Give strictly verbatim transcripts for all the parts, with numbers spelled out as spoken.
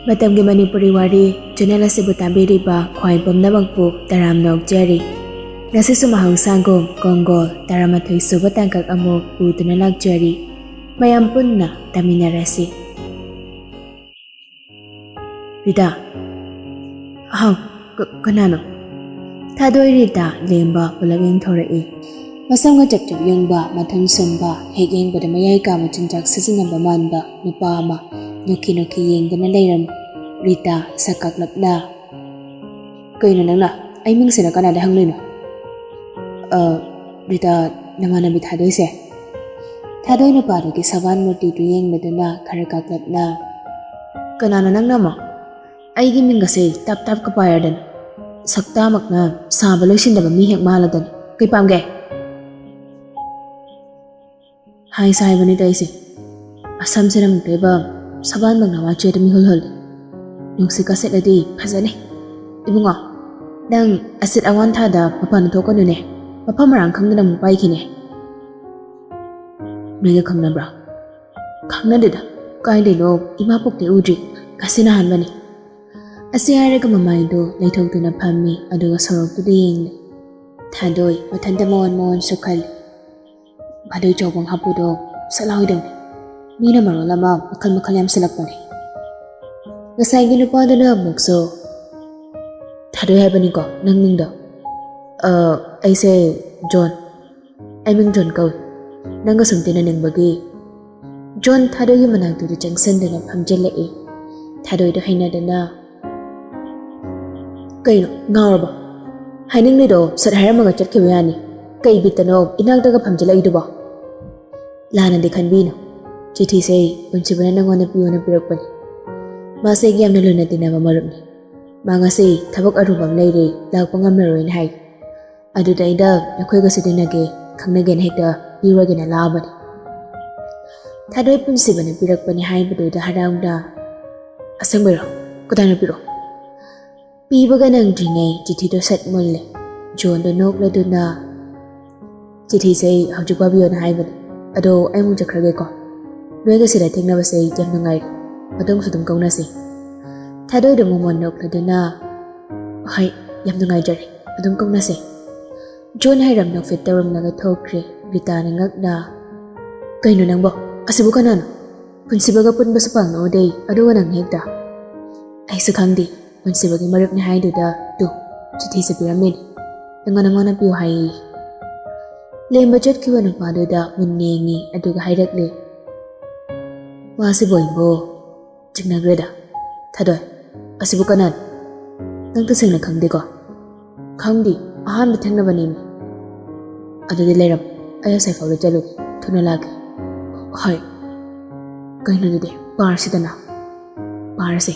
ꯃꯇꯝꯒꯤ ꯃꯅꯤꯄꯨꯔꯤ ꯋꯥꯔꯤ ꯆꯦꯅꯦꯜ ꯑꯁꯤꯕꯨ ꯇꯥꯕꯤꯔꯤꯕ ꯈ꯭ꯋꯥꯏ ꯄꯨꯝꯅꯃꯛꯄꯨ ꯇꯔꯥꯝꯅ ꯑꯣꯛꯆꯔꯤ꯫ ꯉꯁꯤꯁꯨ ꯃꯍꯧꯁꯥꯒꯨꯝ ꯀꯣꯡꯒꯣꯜ ꯇꯔꯥꯃꯥꯊꯣꯏ ꯁꯨꯕ ꯇꯥꯡꯀꯛ ꯑꯃꯨꯛ ꯄꯨꯗꯨꯅ ꯂꯥꯛꯆꯔꯤ꯫ ꯃꯌꯥꯝ ꯄꯨꯟꯅ ꯇꯥꯃꯤꯟꯅꯔꯁꯤ꯫ ꯔꯤꯇꯥ꯫ ꯍꯥꯎ, ꯀ-, ꯀꯅꯥꯅꯣ? ꯊꯥꯗꯣꯏ ꯔꯤꯇꯥ ꯂꯦꯡꯕ ꯄꯨꯂꯞ ꯌꯦꯡꯊꯣꯔꯛꯏ꯫ ꯃꯁꯝꯒ ꯆꯞ ꯆꯞ ꯌꯨꯡꯕ, ꯃꯊꯨꯟ ꯁꯨꯝꯕ, ꯍꯦꯛ ꯌꯦꯡꯕꯗ ꯃꯌꯥꯏ ꯀꯥ ꯃꯆꯤꯟꯖꯥꯛ ꯁꯤꯖꯤꯟꯅꯕ ꯃꯥꯟꯕ ꯅꯨꯄꯥ ꯑꯃ ꯅꯣꯛꯈꯤ ꯅꯣꯛꯈꯤ ꯌꯦꯡꯗꯨꯅ ꯂꯩꯔꯝꯃꯤ꯫ ꯔꯤꯇꯥ ꯁꯛ ꯀꯥꯛꯂꯞꯅ, "ꯀꯩꯅꯣ ꯅꯪꯅ ꯑꯩ ꯃꯤꯡꯁꯤꯅ ꯀꯅꯥꯗ ꯍꯪꯂꯤꯅꯣ?" "ꯑ, ꯔꯤꯇꯥ, ꯅꯃꯥꯟꯅꯕꯤ ꯊꯥꯗꯣꯏꯁꯦ꯫" ꯊꯥꯗꯣꯏ ꯅꯨꯄꯥꯗꯨꯒꯤ ꯁꯕꯥꯟ ꯃꯨꯔꯇꯤꯗꯨ ꯌꯦꯡꯂꯗꯨꯅ ꯈꯔ ꯀꯥꯛꯂꯞꯅ, "ꯀꯅꯥꯅꯣ ꯅꯪꯅ ꯑꯃꯨꯛ? ꯑꯩꯒꯤ ꯃꯤꯡꯒꯁꯦ ꯇꯥꯞ ꯇꯥꯞꯀ ꯄꯥꯏꯔꯗꯅ, ꯁꯛꯇꯥꯃꯛꯅ ꯁꯥꯕ ꯂꯣꯏꯁꯤꯟꯗꯕ ꯃꯤ ꯍꯦꯛ ꯃꯥꯜꯂꯗꯅ꯫ ꯀꯩ ꯄꯥꯝꯒꯦ?" ꯍꯥꯏꯁꯦ ꯍꯥꯏꯕꯅꯤꯗ ꯑꯩꯁꯦ꯫ ꯑꯁꯝꯁꯤꯅ ꯑꯃꯨꯛꯇꯣꯏꯕ ꯁꯕꯥꯟꯃꯛꯅ ꯋꯥꯆꯦꯠ ꯑꯗꯨꯝ ꯏꯍꯨꯜ ꯍꯨꯜꯂꯤ꯫ ꯅꯨꯡꯁꯤꯠꯀ ꯁꯤꯠꯂꯗꯤ ꯐꯖꯅꯤ꯫ ꯏꯕꯨꯡꯉꯣ, ꯅꯪ ꯑꯁꯤꯠ ꯑꯋꯥꯟ ꯊꯥꯗ ꯃꯄꯥꯟ ꯊꯣꯛꯀꯅꯨꯅꯦ꯫ ꯃꯐꯝ ꯃꯔꯥꯡ ꯈꯪꯗꯅ ꯑꯃꯨꯛ ꯄꯥꯏꯈꯤꯅꯦ꯫ ꯅꯣꯏꯒ ꯈꯪꯅꯕ꯭ꯔꯥ? ꯈꯪꯅꯗꯦꯗ꯫ ꯀꯥꯏꯗꯩꯅꯣ? ꯏꯃꯥ ꯄꯣꯛꯇꯩ ꯎꯗ꯭ꯔꯤ꯫ ꯉꯁꯤꯅ ꯑꯍꯥꯟꯕꯅꯤ꯫ ꯑꯁꯤ ꯍꯥꯏꯔꯒ ꯃꯃꯥꯏꯗꯨ ꯂꯩꯊꯣꯛꯇꯨꯅ ꯐꯝꯃꯤ, ꯑꯗꯨꯒ ꯁꯣꯔꯣꯛꯇꯨꯗ ꯌꯦꯡꯂꯤ꯫ ꯊꯥꯗꯣꯏ ꯃꯊꯟꯇ ꯃꯑꯣꯟ ꯃꯑꯣꯟ ꯁꯨꯈꯜꯂꯤ꯫ ꯚꯥꯗꯣꯏ ꯆꯥꯎꯕ ꯍꯥꯞꯄꯨꯗꯣ ꯁꯠ ꯂꯥꯎꯗꯧꯅꯤ꯫ ꯃꯤꯅ ꯃꯔꯣꯜ ꯑꯃ ꯃꯈꯜ ꯃꯈꯜ ꯌꯥꯝꯁꯤꯜꯂꯛꯄꯅꯦ꯫ ꯉꯁꯥꯏꯒꯤ ꯅꯨꯄꯥꯗꯨꯅ ꯑꯃꯨꯛꯁꯨ, "ꯊꯥꯗꯣꯏ ꯍꯥꯏꯕꯅꯤꯀꯣ ꯅꯪ ꯃꯤꯡꯗꯣ?" "ꯑ, ꯑꯩꯁꯦ ꯖꯣꯟ꯫ ꯑꯩ ꯃꯤꯡ ꯖꯣꯟ ꯀꯧꯏ꯫ ꯅꯪꯒ ꯁꯨꯝ ꯇꯤꯟꯅꯅꯤꯡꯕꯒꯤ꯫" ꯖꯣꯟ ꯊꯥꯗꯣꯏꯒꯤ ꯃꯅꯥꯛꯇꯨꯗ ꯆꯪꯁꯤꯟꯗꯨꯅ ꯐꯝꯖꯤꯜꯂꯛꯏ꯫ ꯊꯥꯗꯣꯏꯗꯣ ꯍꯩꯅꯗꯅ, "ꯀꯩꯅꯣ, ꯉꯥꯎꯔꯕꯣ? ꯍꯥꯏꯅꯤꯡꯂꯤꯗꯣ ꯁꯠ ꯍꯥꯏꯔꯝꯃꯒ ꯆꯠꯈꯤꯕ ꯌꯥꯅꯤ꯫ ꯀꯩ ꯕꯤꯠꯇꯅꯣ ꯏꯅꯥꯛꯇꯒ ꯐꯝꯖꯤꯜꯂꯛꯏꯗꯨꯕꯣ?" "ꯂꯥꯟꯅꯗꯤ ꯈꯟꯕꯤꯅꯨ꯫ ꯆꯤꯊꯤꯁꯦ ꯄꯨꯟꯁꯤꯕꯅ ꯅꯪꯉꯣꯟꯗ ꯄꯤꯌꯣꯅ ꯄꯤꯔꯛꯄꯅꯤ꯫ ꯃꯥꯁꯦ ꯑꯩꯒꯤ ꯌꯥꯝꯅ ꯂꯨꯅ ꯇꯤꯟꯅꯕ ꯃꯔꯨꯞꯅꯤ꯫ ꯃꯥ ꯉꯁꯤ ꯊꯕꯛ ꯑꯔꯨꯕ ꯑꯃ ꯂꯩꯔꯦ, ꯂꯥꯛꯄ ꯉꯝꯂꯔꯣꯏꯅ ꯍꯥꯏ꯫ ꯑꯗꯨꯗ ꯑꯩꯅ ꯅꯈꯣꯏꯒꯁꯨ ꯇꯤꯟꯅꯒꯦ, ꯈꯪꯅꯒꯦꯅ ꯍꯦꯛꯇ ꯄꯤꯔꯨꯔꯒꯦꯅ ꯂꯥꯛꯑꯕꯅꯤ꯫" ꯊꯥꯗꯣꯏ ꯄꯨꯟꯁꯤꯕꯅ ꯄꯤꯔꯛꯄꯅꯤ ꯍꯥꯏꯕꯗꯨꯗ ꯍꯔꯥꯎꯅ, "ꯑꯁꯦꯡꯕꯩꯔꯣ? ꯀꯗꯥꯏꯅꯣ ꯄꯤꯔꯛꯑꯣ?" ꯄꯤꯕꯒ ꯅꯪꯗ꯭ꯔꯤꯉꯩ ꯆꯤꯊꯤꯗꯣ ꯁꯠ ꯃꯨꯜꯂꯦ꯫ ꯖꯣꯟꯗꯣ ꯅꯣꯛꯂꯗꯨꯅ, "ꯆꯤꯊꯤꯁꯦ ꯑꯩ ꯍꯧꯖꯤꯛ ꯄꯥꯕꯤꯌꯣꯅ ꯍꯥꯏꯕꯅꯦ꯫ ꯑꯗꯣ ꯑꯩ ꯑꯃꯨꯛ ꯆꯠꯈ꯭ꯔꯒꯦꯀꯣ꯫ ꯅꯣꯏꯒ ꯁꯤꯗ ꯊꯦꯡꯅꯕꯁꯦ ꯑꯩ ꯌꯥꯝ ꯅꯨꯡꯉꯥꯏꯔꯦ꯫ ꯃꯇꯨꯡꯁꯨ ꯑꯗꯨꯝ ꯀꯧꯅꯁꯦ꯫" ꯊꯥꯗꯣꯏꯗꯣ ꯃꯃꯣꯟ ꯅꯣꯛꯂꯗꯨꯅ, "ꯍꯣꯏ, ꯌꯥꯝ ꯅꯨꯡꯉꯥꯏꯖꯔꯦ, ꯑꯗꯨꯝ ꯀꯧꯅꯁꯦ꯫" ꯖꯣꯟ ꯍꯥꯏꯔꯝ ꯅꯣꯛꯐꯦꯠ ꯇꯧꯔꯝꯂꯒ ꯊꯣꯛꯈ꯭ꯔꯦ꯫ ꯔꯤꯇꯥꯅ ꯉꯛꯅ, "ꯀꯩꯅꯣ ꯅꯪꯕꯣ? ꯑꯁꯤꯕꯨ ꯀꯅꯥꯅꯣ? ꯄꯨꯟꯁꯤꯕꯒ ꯄꯨꯟꯕꯁꯨ ꯄꯥꯛꯅ ꯎꯗꯦ, ꯑꯗꯨꯒ ꯅꯪ ꯍꯦꯛꯇ?" "ꯑꯩꯁꯨ ꯈꯪꯗꯦ, ꯄꯨꯟꯁꯤꯕꯒꯤ ꯃꯔꯨꯞꯅꯤ ꯍꯥꯏꯗꯨꯗ ꯇꯨ, ꯆꯤꯊꯤꯁꯦ ꯄꯤꯔꯝꯃꯤꯅꯦ꯫ ꯑꯩꯉꯣꯟꯗ ꯃꯥꯅ ꯄꯤꯌꯨ ꯍꯥꯏꯌꯦ꯫" ꯂꯦꯝꯕ ꯆꯠꯈꯤꯕ ꯅꯨꯄꯥꯗꯨꯗ ꯃꯨꯟꯅ ꯌꯦꯡꯉꯤ, ꯑꯗꯨꯒ ꯍꯥꯏꯔꯛꯂꯦ, "ꯃꯥꯁꯤꯕꯨ ꯑꯩꯕꯨ ꯆꯤꯡꯅꯈ꯭ꯔꯦꯗ꯫ ꯊꯥꯗꯣꯏ, ꯑꯁꯤꯕꯨ ꯀꯅꯥꯅꯣ? ꯅꯪ ꯇꯁꯦꯡꯅ ꯈꯪꯗꯦꯀꯣ?" "ꯈꯪꯗꯦ, ꯑꯍꯥꯟꯕ ꯊꯦꯡꯅꯕꯅꯤꯅꯦ꯫" "ꯑꯗꯨꯗꯤ ꯂꯩꯔꯝ, ꯑꯩ ꯑꯁꯥꯏ ꯐꯥꯎꯗ ꯆꯠꯂꯨꯒꯦ, ꯊꯨꯅ ꯂꯥꯛꯀꯦ꯫" "ꯍꯣꯏ꯫" "ꯀꯩꯅꯣꯗꯨꯗꯤ ꯄꯥꯔꯁꯤꯗꯅ꯫" "ꯄꯥꯔꯁꯦ꯫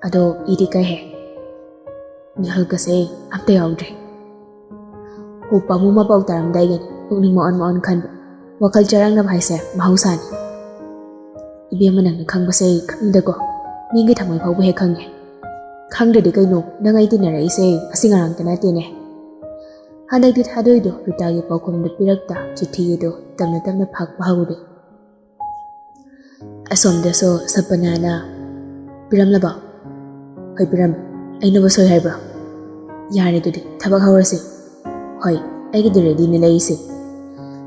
ꯑꯗꯣ ꯏꯗꯤ ꯀꯩ ꯍꯦꯛ?" "ꯃꯤꯍꯨꯜꯒꯁꯦ ꯑꯝꯇ ꯌꯥꯎꯗ꯭ꯔꯦ꯫" ꯍꯣ, ꯄꯥꯝꯃꯨ ꯃꯄꯥꯎ ꯇꯥꯔꯝꯗꯥꯏꯒꯤꯅꯤ ꯄꯨꯛꯅꯤꯡ ꯃꯑꯣꯟ ꯃꯑꯣꯟ ꯈꯟꯕ꯫ ꯋꯥꯈꯜ ꯆꯔꯥꯡꯅꯕ ꯍꯥꯏꯁꯦ ꯃꯍꯧꯁꯥꯅꯤ꯫ "ꯏꯕꯦꯝꯃ, ꯅꯪꯅ ꯈꯪꯕꯁꯦ ꯑꯩ ꯈꯪꯗꯀꯣ, ꯃꯤꯒꯤ ꯊꯃꯣꯏ ꯐꯥꯎꯕ ꯍꯦꯛ ꯈꯪꯉꯦ꯫" "ꯈꯪꯗ꯭ꯔꯗꯤ ꯀꯩꯅꯣ, ꯅꯪ ꯑꯩ ꯇꯤꯟꯅꯔꯛꯏꯁꯦ ꯉꯁꯤ ꯉꯔꯥꯡꯇ ꯅꯠꯇꯦꯅꯦ꯫" ꯍꯟꯗꯛꯇꯤ ꯊꯥꯗꯣꯏꯗꯣ ꯔꯤꯇꯥꯒꯤ ꯄꯥꯎꯈꯨꯝꯗ ꯄꯤꯔꯛꯇ ꯆꯤꯊꯤ ꯑꯗꯨ ꯇꯞꯅ ꯇꯞꯅ ꯐꯥꯛꯄ ꯍꯧꯔꯦ꯫ ꯑꯁꯣꯝꯗꯁꯨ ꯁꯄꯅꯥꯅ, "ꯄꯤꯔꯝꯂꯕꯣ?" "ꯍꯣꯏ, ꯄꯤꯔꯝꯃꯦ꯫ ꯑꯩꯅꯕꯨ ꯁꯣꯏ ꯍꯥꯏꯕ꯭ꯔꯣ? ꯌꯥꯔꯦ, ꯑꯗꯨꯗꯤ ꯊꯕꯛ ꯍꯧꯔꯁꯤ꯫" "ꯍꯣꯏ, ꯑꯩꯒꯤꯗꯤ ꯔꯦꯗꯤꯅ ꯂꯩꯔꯤꯁꯦ꯫"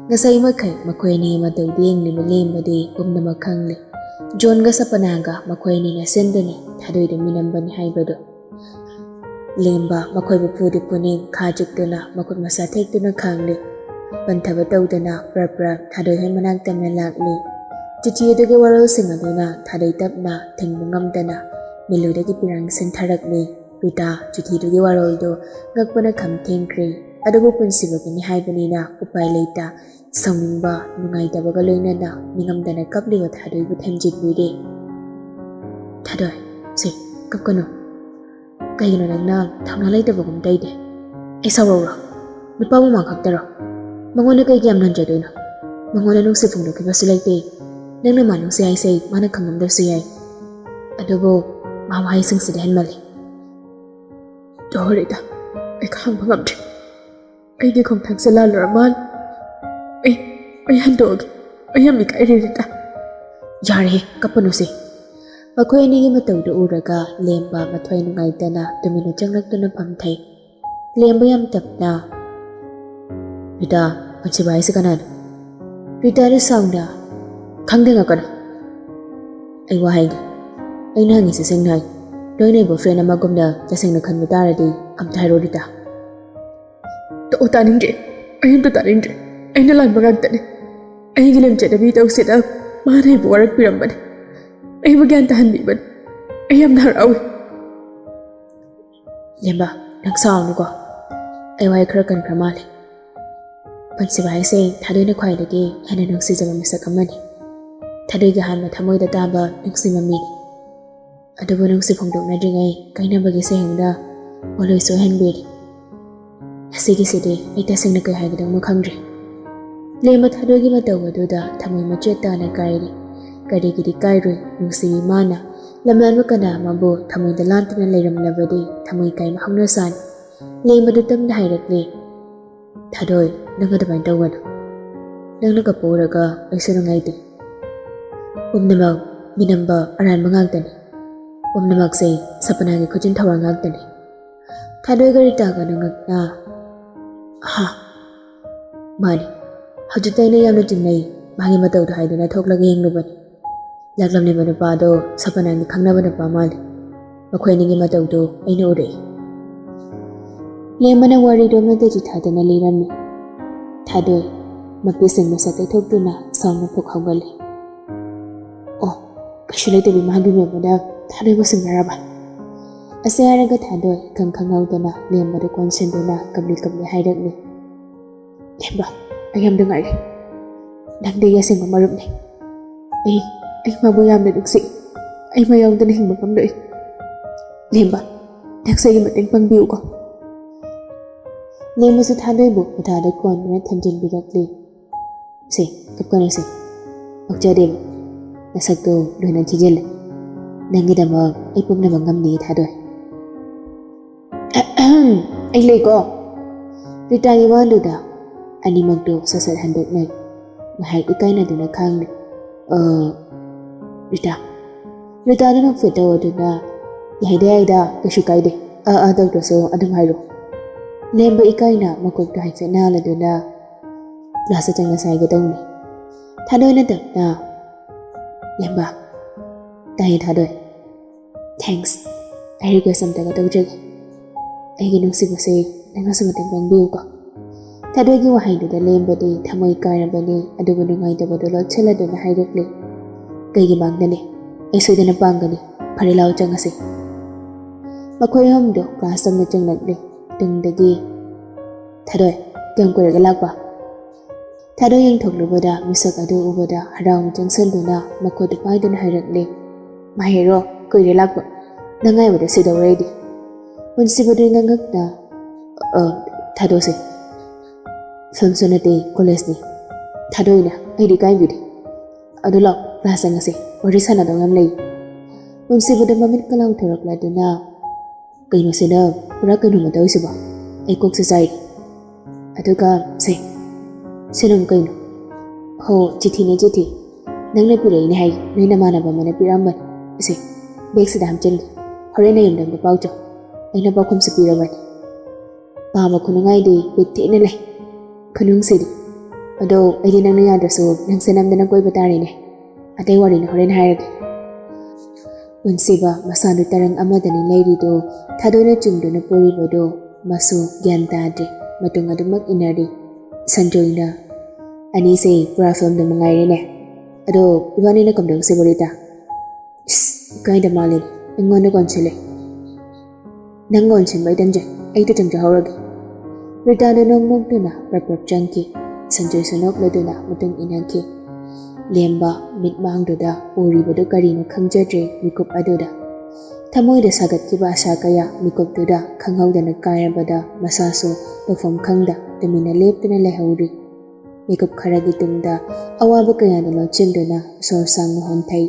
ꯉꯁꯥꯏ ꯃꯈꯩ ꯃꯈꯣꯏ ꯑꯅꯤ ꯃꯇꯧꯗ ꯌꯦꯡꯂꯤꯕ ꯂꯦꯝꯕꯗꯤ ꯄꯨꯝꯅꯃꯛ ꯈꯪꯂꯦ꯫ ꯖꯣꯟꯒ ꯁꯄꯅꯥꯒ ꯃꯈꯣꯏ ꯑꯅꯤꯅ ꯁꯤꯟꯗꯨꯅ ꯊꯥꯗꯣꯏꯗ ꯃꯤꯅꯝꯕꯅꯤ ꯍꯥꯏꯕꯗꯨ꯫ ꯂꯦꯝꯕ ꯃꯈꯣꯏꯕꯨ ꯐꯨꯗꯤ ꯐꯨꯅꯤꯡ ꯈꯥ ꯆꯨꯛꯇꯨꯅ ꯃꯈꯨꯠ ꯃꯁꯥ ꯊꯦꯛꯇꯨꯅ ꯈꯥꯡꯂꯤ꯫ ꯄꯟꯊꯕ ꯇꯧꯗꯅ ꯄ꯭ꯔꯞ ꯄ꯭ꯔꯞ ꯊꯥꯗꯣꯏ ꯍꯣꯏ ꯃꯅꯥꯛꯇ ꯂꯥꯛꯂꯤ꯫ ꯆꯤꯊꯤ ꯑꯗꯨꯒꯤ ꯋꯥꯔꯣꯜꯁꯤꯡ ꯑꯗꯨꯅ ꯊꯥꯗꯣꯏ ꯇꯞꯅ ꯊꯤꯡꯕ ꯉꯝꯗꯅ ꯃꯤꯂꯨꯗꯒꯤ ꯄꯤꯔꯥꯡ ꯁꯤꯟꯊꯔꯛꯂꯤ꯫ ꯔꯤꯇꯥ ꯆꯤꯊꯤꯗꯨꯒꯤ ꯋꯥꯔꯣꯜꯗꯨ ꯉꯛꯄꯅ ꯈꯝ ꯊꯦꯡꯈ꯭ꯔꯦ꯫ ꯑꯗꯨꯕꯨ ꯄꯨꯟꯁꯤꯕꯒꯤꯅꯤ ꯍꯥꯏꯕꯅꯤꯅ ꯎꯄꯥꯏ ꯂꯩꯇ ꯁꯥꯎꯅꯤꯡꯕ, ꯅꯨꯡꯉꯥꯏꯇꯕꯒ ꯂꯣꯏꯅꯅ ꯅꯤꯡꯉꯝꯗꯅ ꯀꯞꯂꯤꯕ ꯊꯥꯗꯣꯏꯕꯨ ꯊꯦꯝꯖꯤꯟꯕꯤꯔꯦ꯫ "ꯊꯥꯗꯣꯏ, ꯁꯦ, ꯀꯞꯀꯅꯨ꯫ ꯀꯩꯒꯤꯅꯣ ꯅꯪꯅ ꯊꯧꯅꯥ ꯂꯩꯇꯕꯒꯨꯝ ꯇꯧꯔꯤꯗꯤ? ꯑꯩ ꯁꯥꯎꯔꯧꯔꯣ? ꯅꯨꯄꯥ ꯃꯃꯥ ꯈꯛꯇꯔꯣ? ꯃꯉꯣꯟꯗ ꯀꯩꯒꯤ ꯌꯥꯝ ꯅꯟꯖꯗꯣꯏꯅꯣ? ꯃꯉꯣꯟꯗ ꯅꯨꯡꯁꯤ ꯐꯣꯡꯗꯣꯛꯈꯤꯕꯁꯨ ꯂꯩꯇꯦ꯫ ꯅꯪꯅ ꯃꯥ ꯅꯨꯡꯁꯤ ꯍꯥꯏꯁꯦ ꯃꯥꯅ ꯈꯪꯉꯝꯗꯕꯁꯨ ꯌꯥꯏ꯫ ꯑꯗꯨꯕꯨ ꯃꯥ ꯋꯥꯍꯩꯁꯤꯡꯁꯤꯗꯤ ꯍꯦꯟꯃꯜꯂꯦ꯫" "ꯇꯣꯔꯤꯗ, ꯑꯩ ꯈꯥꯡꯕ ꯉꯝꯗ꯭ꯔꯦ꯫ ꯑꯩꯒꯤ ꯈꯣꯡꯊꯥꯡꯁꯦ ꯂꯥꯜꯂꯨꯔ ꯃꯥꯜꯂꯦ꯫ ꯑꯩ, ꯑꯩ ꯍꯟꯗꯣꯛꯑꯒꯦ꯫ ꯑꯩ ꯌꯥꯝ ꯏꯀꯥꯏꯔꯦ, ꯔꯤꯇꯥ꯫" "ꯌꯥꯔꯦꯍꯦ, ꯀꯞꯄꯅꯨꯁꯦ꯫ ꯃꯈꯣꯏ ꯑꯅꯤꯒꯤ ꯃꯇꯧꯗꯨ ꯎꯔꯒ ꯂꯦꯝꯕ ꯃꯊ꯭ꯋꯥꯏ ꯅꯨꯡꯉꯥꯏꯇꯅ ꯇꯨꯃꯤꯟꯅ ꯆꯪꯂꯛꯇꯨꯅ ꯐꯝꯊꯩ꯫ ꯂꯦꯝꯕ ꯌꯥꯝ ꯇꯞꯅ, "ꯔꯤꯇꯥ, ꯄꯨꯟꯁꯤꯕ ꯍꯥꯏꯁꯤ ꯀꯅꯥꯅꯣ?" ꯔꯤꯇꯥꯗ ꯁꯥꯎꯅ, "ꯈꯪꯗꯦ, ꯉꯥꯛꯀꯅꯨ꯫ ꯑꯩ ꯋꯥ ꯍꯥꯏꯒꯦ꯫ ꯑꯩꯅ ꯍꯪꯉꯤꯁꯦ ꯁꯦꯡꯅ ꯍꯥꯏ꯫ ꯅꯣꯏꯅ ꯑꯩꯕꯨ ꯐ꯭ꯔꯦꯟ ꯑꯃꯒꯨꯝꯅ ꯇꯁꯦꯡꯅ ꯈꯟꯕ ꯇꯥꯔꯗꯤ ꯑꯝꯇ ꯍꯥꯏꯔꯣ, ꯔꯤꯇꯥ꯫" "ꯇꯣꯛꯑꯣ, ꯇꯥꯅꯤꯡꯗ꯭ꯔꯦ꯫ ꯑꯩ ꯑꯝꯇ ꯇꯥꯅꯤꯡꯗ꯭ꯔꯦ꯫ ꯑꯩꯅ ꯂꯥꯟꯕ ꯉꯥꯛꯇꯅꯦ꯫ ꯑꯩꯒꯤ ꯂꯝꯆꯠ ꯂꯝꯕꯤ ꯇꯧꯁꯤꯗ ꯃꯥꯅ ꯑꯩꯕꯨ ꯋꯥꯔꯛꯄꯤꯔꯝꯕꯅꯦ꯫ ꯑꯩꯕꯨ ꯒ꯭ꯌꯥꯟ ꯇꯥꯍꯟꯕꯤꯕꯅꯦ꯫ ꯑꯩ ꯌꯥꯝꯅ ꯍꯔꯥꯎꯏ꯫" "ꯂꯦꯝꯕ, ꯅꯪ ꯁꯥꯎꯅꯨꯀꯣ꯫ ꯑꯩ ꯋꯥꯍꯩ ꯈꯔ ꯀꯟꯈ꯭ꯔ ꯃꯥꯜꯂꯦ꯫ ꯄꯨꯟꯁꯤꯕ ꯍꯥꯏꯁꯦ ꯊꯥꯗꯣꯏꯅ ꯈ꯭ꯋꯥꯏꯗꯒꯤ ꯍꯦꯟꯅ ꯅꯨꯡꯁꯤꯖꯕ ꯃꯤꯁꯛ ꯑꯃꯅꯤ꯫ ꯊꯥꯗꯣꯏꯒꯤ ꯑꯍꯥꯟꯕ ꯊꯃꯣꯏꯗ ꯇꯥꯕ ꯅꯨꯡꯁꯤꯕ ꯃꯤꯅꯤ꯫ ꯑꯗꯨꯕꯨ ꯅꯨꯡꯁꯤ ꯐꯣꯡꯗꯣꯛꯅꯗ꯭ꯔꯤꯉꯩ ꯀꯥꯏꯅꯕꯒꯤ ꯁꯩꯍꯦꯡꯗ ꯄꯣꯂꯣꯏ ꯁꯣꯏꯍꯟꯕꯤꯔꯤ꯫ ꯑꯁꯤꯒꯤꯁꯤꯗꯤ ꯑꯩ ꯇꯁꯦꯡꯅ ꯀꯩ ꯍꯥꯏꯒꯗꯕꯅꯣ ꯈꯪꯗ꯭ꯔꯦ꯫" ꯂꯦꯝꯕ ꯊꯥꯗꯣꯏꯒꯤ ꯃꯇꯧ ꯑꯗꯨꯗ ꯊꯃꯣꯏ ꯃꯆꯦꯠ ꯇꯥꯅ ꯀꯥꯏꯔꯤ꯫ ꯀꯔꯤꯒꯤꯗꯤ ꯀꯥꯏꯔꯣꯏ? ꯅꯨꯡꯁꯤꯕꯤ ꯃꯥꯅ ꯂꯝꯂꯥꯟꯕ ꯀꯅꯥ ꯑꯃꯕꯨ ꯊꯃꯣꯏꯗ ꯂꯥꯟꯗꯨꯅ ꯂꯩꯔꯝꯂꯕꯗꯤ ꯊꯃꯣꯏ ꯀꯥꯏꯕ ꯍꯧꯅ ꯁꯥꯅꯤ꯫ ꯂꯦꯝꯕꯗꯨ ꯇꯞꯅ ꯍꯥꯏꯔꯛꯂꯤ, "ꯊꯥꯗꯣꯏ, ꯅꯪ ꯑꯗꯨꯃꯥꯏꯅ ꯇꯧꯒꯅꯨ꯫ ꯅꯪꯅ ꯀꯞꯄ ꯎꯔꯒ ꯑꯩꯁꯨ ꯅꯨꯡꯉꯥꯏꯇꯦ꯫ ꯄꯨꯝꯅꯃꯛ ꯃꯤꯅꯝꯕ ꯑꯔꯥꯟꯕ ꯉꯥꯛꯇꯅꯤ꯫ ꯄꯨꯝꯅꯃꯛꯁꯦ ꯁꯄꯅꯥꯒꯤ ꯈꯨꯖꯤꯟ ꯊꯧꯔꯥꯡ ꯉꯥꯛꯇꯅꯤ꯫" ꯊꯥꯗꯣꯏꯒ ꯔꯤꯇꯥꯒ ꯅꯣꯡꯉꯛꯅ, "ꯑꯍꯥ, ꯃꯥꯅꯤ꯫ ꯍꯧꯖꯤꯛꯇ ꯑꯩꯅ ꯌꯥꯝꯅ ꯆꯤꯡꯅꯩ꯫ ꯃꯥꯒꯤ ꯃꯇꯧꯗꯣ ꯍꯥꯏꯗꯨꯅ ꯊꯣꯛꯂꯒ ꯌꯦꯡꯂꯨꯕꯅꯤ꯫ ꯂꯥꯛꯂꯝꯂꯤꯕ ꯅꯨꯄꯥꯗꯣ ꯁꯄꯅꯥꯒꯤ ꯈꯪꯅꯕ ꯅꯨꯄꯥ ꯃꯥꯜꯂꯤ꯫ ꯃꯈꯣꯏ ꯑꯅꯤꯒꯤ ꯃꯇꯧꯗꯣ ꯑꯩꯅ ꯎꯔꯛꯏ꯫" ꯂꯦꯝꯕꯅ ꯋꯥꯔꯤꯗꯣ ꯑꯃꯠꯇ ꯆꯤꯊꯗꯅ ꯂꯤꯔꯝꯃꯤ꯫ ꯊꯥꯗꯣꯏ, ꯃꯄꯤꯁꯤꯡ ꯃꯁꯛ ꯀꯩꯊꯣꯛꯇꯨꯅ ꯁꯥꯎꯅ ꯄꯨꯛ ꯍꯧꯒꯠꯂꯤ꯫ "ꯑꯣ, ꯀꯩꯁꯨ ꯂꯩꯇꯕꯤ ꯃꯥꯒꯤ ꯃꯦꯝꯕꯗ ꯊꯥꯗꯣꯏꯕꯨ ꯁꯤꯡꯅꯔꯕ?" ꯑꯁꯤ ꯍꯥꯏꯔꯒ ꯊꯥꯗꯣꯏ ꯏꯈꯪ ꯈꯪꯍꯧꯗꯅ ꯂꯦꯝꯕꯗ ꯀꯣꯟꯁꯤꯟꯗꯨꯅ ꯀꯞꯂꯤ ꯀꯞꯂꯤ ꯍꯥꯏꯔꯛꯂꯤ꯫ "ꯂꯦꯝꯕ, ꯑꯩ ꯌꯥꯝ ꯅꯨꯡꯉꯥꯏꯔꯦ꯫ ꯅꯪꯗꯤ ꯑꯩꯒꯤ ꯑꯁꯦꯡꯕ ꯃꯔꯨꯞꯅꯤ꯫ ꯑꯩ, ꯑꯩ ꯃꯥꯕꯨ ꯌꯥꯝꯅ ꯅꯨꯡꯁꯤ꯫ ꯑꯩ ꯃꯥ ꯌꯥꯎꯗꯅ ꯍꯤꯡꯕ ꯉꯝꯂꯣꯏ꯫ ꯂꯦꯝꯕ, ꯅꯪꯁꯨ ꯑꯩꯒꯤ ꯃꯇꯦꯡ ꯄꯥꯡꯕꯤꯌꯨꯀꯣ꯫" ꯂꯦꯝꯕꯁꯨ ꯊꯥꯗꯣꯏꯕꯨ ꯃꯊꯥꯗ ꯀꯣꯟꯗꯨꯅ ꯊꯝꯖꯤꯟꯕꯤꯔꯛꯂꯤ꯫ "ꯁꯦ, ꯀꯞꯀꯅꯨꯁꯦ꯫ ꯄꯛꯆꯗꯦꯕ꯫ ꯅꯁꯛꯇꯣ ꯂꯣꯏꯅ ꯊꯤꯖꯤꯜꯂꯦ꯫ ꯅꯪꯒꯤꯗꯃꯛ ꯑꯩ ꯄꯨꯝꯅꯃꯛ ꯉꯝꯅꯤ, ꯊꯥꯗꯣꯏ꯫" "ꯑꯩ ꯂꯩꯀꯣ꯫" ꯔꯤꯇꯥꯒꯤ ꯋꯥꯗꯨꯗ ꯑꯅꯤꯃꯛꯇꯨ ꯁꯠ ꯁꯠ ꯍꯟꯗꯣꯛꯅꯩ꯫ ꯉꯥꯏꯍꯥꯛ ꯏꯀꯥꯏꯅꯗꯨꯅ ꯈꯥꯡꯅꯩ꯫ "ꯑ, ꯔꯤꯇꯥ, ꯔꯤꯇꯥꯗꯨꯅ ꯐꯤꯠ ꯇꯧꯗꯨꯅ, "ꯌꯥꯏꯗ ꯌꯥꯏꯗ, ꯀꯩꯁꯨ ꯀꯥꯏꯗꯦ, ꯑꯥ ꯑꯥ ꯇꯧꯗ꯭ꯔꯁꯨ ꯑꯗꯨꯝ ꯍꯥꯏꯔꯣ"꯫ ꯂꯦꯝꯕ ꯏꯀꯥꯏꯅ ꯃꯀꯣꯛꯇꯣ ꯍꯥꯏꯐꯦꯠ ꯅꯥꯜꯂꯗꯨꯅ ꯀ꯭ꯂꯥꯁꯇ ꯆꯪꯉꯁꯦ ꯍꯥꯏꯒꯦ ꯇꯧꯅꯤ꯫ ꯊꯥꯗꯣꯏꯅ ꯇꯞꯅ, "ꯂꯦꯝꯕ"꯫ "ꯇꯥꯏꯌꯦ ꯊꯥꯗꯣꯏ"꯫ "ꯊꯦꯡꯛꯁ꯫ ꯑꯩ ꯔꯤꯀ꯭ꯋꯦꯁ ꯑꯝꯇꯒ ꯇꯧꯖꯒꯦ꯫ ꯑꯩꯒꯤ ꯅꯨꯡꯁꯤꯕꯁꯦ ꯅꯪꯅꯁꯨ ꯃꯇꯦꯡ ꯄꯥꯡꯕꯤꯌꯨꯀꯣ"꯫ ꯊꯥꯗꯣꯏꯒꯤ ꯋꯥꯍꯩꯗꯨꯗ ꯂꯦꯝꯕꯗꯤ ꯊꯃꯣꯏ ꯀꯥꯏꯔꯕꯅꯤ, ꯑꯗꯨꯕꯨ ꯅꯨꯡꯉꯥꯏꯇꯕꯗꯣ ꯂꯣꯠꯁꯤꯜꯂꯗꯨꯅ ꯍꯥꯏꯔꯛꯂꯤ, "ꯀꯩꯒꯤ ꯃꯥꯡꯗꯅꯤ? ꯑꯩ ꯁꯣꯏꯗꯅ ꯄꯥꯡꯒꯅꯤ꯫ ꯐꯔꯦ, ꯂꯥꯎ ꯆꯪꯉꯁꯤ"꯫ ꯃꯈꯣꯏ ꯑꯍꯨꯝꯗꯣ ꯀ꯭ꯂꯥꯁ ꯑꯃ ꯆꯪꯂꯛꯂꯤ꯫ ꯇꯨꯡꯗꯒꯤ, "ꯊꯥꯗꯣꯏ, ꯀꯌꯥꯝ ꯀꯨꯏꯔꯒꯦ ꯂꯥꯛꯄ?" ꯊꯥꯗꯣꯏ ꯌꯦꯡꯊꯣꯛꯂꯨꯕꯗ ꯃꯤꯁꯛ ꯑꯗꯨ ꯎꯕꯗ ꯍꯔꯥꯎꯅ ꯆꯪꯁꯤꯟꯗꯨꯅ ꯃꯈꯨꯠꯇꯨ ꯄꯥꯏꯗꯨꯅ ꯍꯥꯏꯔꯛꯂꯤ, "ꯃꯍꯩꯔꯣ, ꯀꯨꯏꯔꯦ ꯂꯥꯛꯄ꯫ ꯅꯪ ꯉꯥꯏꯕꯗ ꯁꯤꯗꯧꯔꯦ ꯑꯩꯗꯤ"꯫ ꯄꯨꯟꯁꯤꯕꯗꯨ ꯉꯛꯉꯛꯅ, "ꯑ, ꯊꯥꯗꯣꯏꯁꯦ꯫ ꯐꯤꯂꯝꯁꯨ ꯅꯠꯇꯦ, ꯀꯣꯂꯦꯖꯅꯤ"꯫ "ꯊꯥꯗꯣꯏꯅ ꯑꯩꯗꯤ ꯏꯀꯥꯏꯕꯤꯔꯦ꯫ ꯑꯗꯨ ꯂꯥꯛ, ꯀ꯭ꯂꯥꯁ ꯆꯪꯉꯁꯦ, ꯋꯥꯔꯤ ꯁꯥꯟꯅꯗꯧ ꯌꯥꯝ ꯂꯩ"꯫ ꯄꯨꯟꯁꯤꯕꯗ ꯃꯃꯤꯠꯀ ꯂꯥꯎꯊꯣꯔꯛꯂꯗꯨꯅ, "ꯀꯩꯅꯣ ꯁꯤꯅ ꯄꯨꯔꯥ ꯀꯩꯅꯣꯃ ꯇꯧꯔꯤꯁꯤꯕꯣ? ꯑꯩ ꯀꯣꯛꯁꯦ ꯆꯥꯏꯔꯦ꯫ ꯑꯗꯨꯒ ꯁꯦ, ꯁꯤꯅ ꯑꯃꯨꯛ ꯀꯩꯅꯣ? ꯍꯣ, ꯆꯤꯊꯤꯅꯦ, ꯆꯤꯊꯤ꯫ ꯅꯪꯅ ꯄꯤꯔꯛꯏꯅꯦ ꯍꯥꯏ, ꯅꯣꯏ ꯅꯃꯥꯟꯅꯕ ꯑꯃꯅ ꯄꯤꯔꯛꯑꯝꯕꯅꯤ꯫ ꯁꯦ, ꯕꯦꯒꯁꯤꯗ ꯍꯥꯞꯆꯤꯜꯂꯨ꯫ ꯍꯣꯔꯦꯟ ꯅꯌꯨꯝꯗ ꯑꯃꯨꯛ ꯄꯥꯎ ꯆꯥꯎ꯫ ꯑꯩꯅ ꯄꯥꯎꯈꯨꯝꯁꯨ ꯄꯤꯔꯕꯅꯤ꯫ ꯄꯥꯝꯕ ꯈꯨꯅꯨꯡꯉꯥꯏꯗꯤ ꯕꯤꯠ ꯊꯤꯅ ꯂꯩ꯫ ꯈꯨꯅꯨꯡꯁꯤꯗꯤ꯫ ꯑꯗꯣ ꯑꯩꯗꯤ ꯅꯪꯅ ꯌꯥꯗ꯭ꯔꯁꯨ ꯅꯪꯁꯦ ꯅꯝꯗꯅ ꯀꯣꯏꯕ ꯇꯥꯔꯦꯅꯦ꯫ ꯑꯇꯩ ꯋꯥꯔꯤꯅ ꯍꯣꯔꯦꯟ ꯍꯥꯏꯔꯒꯦ"꯫ ꯄꯨꯟꯁꯤꯕ ꯃꯁꯥꯗꯨ ꯇꯔꯪ ꯑꯃꯗꯅꯤ ꯂꯩꯔꯤꯗꯣ, ꯊꯥꯗꯣꯏꯅ ꯆꯨꯝꯗꯨꯅ ꯄꯨꯔꯤꯕꯗꯣ ꯃꯥꯁꯨ ꯒ꯭ꯌꯥꯟ ꯇꯥꯗ꯭ꯔꯦ꯫ ꯃꯇꯨꯡ ꯑꯗꯨꯃꯛ ꯏꯟꯅꯔꯤ꯫ ꯁꯟꯖꯣꯏꯅ, "ꯑꯅꯤꯁꯦ ꯄꯨꯔꯥ ꯐꯤꯂꯝꯗ ꯃꯉꯥꯏꯔꯦꯅꯦ꯫ ꯑꯗꯣ ꯏꯕꯥꯅꯤꯅ ꯀꯝꯗꯧꯁꯦꯕ, ꯔꯤꯇꯥ?" "ꯏꯁ, ꯏꯀꯥꯏꯗ ꯃꯥꯜꯂꯦ, ꯑꯩꯉꯣꯟꯗ ꯀꯣꯟꯁꯤꯜꯂꯦ"꯫ "ꯅꯪ ꯀꯣꯟꯁꯤꯟꯕ ꯑꯩ ꯇꯟꯖꯩ, ꯑꯩ ꯇꯨ ꯆꯪꯖꯍꯧꯔꯒꯦ"꯫ ꯔꯤꯇꯥꯗꯨ ꯅꯣꯛ ꯅꯣꯛꯇꯨꯅ ꯄ꯭ꯔꯞ ꯄ꯭ꯔꯞ ꯆꯪꯈꯤ꯫ ꯁꯟꯖꯣꯏꯁꯨ ꯅꯣꯛꯂꯗꯨꯅ ꯃꯇꯨꯡ ꯏꯟꯅꯈꯤ꯫ ꯂꯦꯝꯕ ꯃꯤꯠꯃꯥꯡꯗꯨꯗ ꯎꯔꯤꯕꯗꯨ ꯀꯔꯤꯅꯣ ꯈꯪꯖꯗ꯭ꯔꯦ ꯃꯤꯀꯨꯞ ꯑꯗꯨꯗ꯫ ꯊꯃꯣꯏꯗ ꯁꯥꯒꯠꯈꯤꯕ ꯑꯁꯥ ꯀꯌꯥ ꯃꯤꯀꯨꯞꯇꯨꯗ ꯈꯪꯍꯧꯗꯅ ꯀꯥꯏꯔꯕꯗ ꯃꯁꯥꯁꯨ ꯇꯧꯐꯝ ꯈꯪꯗ ꯇꯨꯃꯤꯟꯅ ꯂꯦꯞꯇꯨꯅ ꯂꯩꯍꯧꯔꯤ꯫ ꯃꯤꯀꯨꯞ ꯈꯔꯒꯤ ꯇꯨꯡꯗ ꯑꯋꯥꯕ ꯀꯌꯥꯅ ꯂꯣꯠꯁꯤꯟꯗꯨꯅ ꯁꯣꯔ ꯁꯥꯡꯅ ꯍꯣꯟꯊꯩ꯫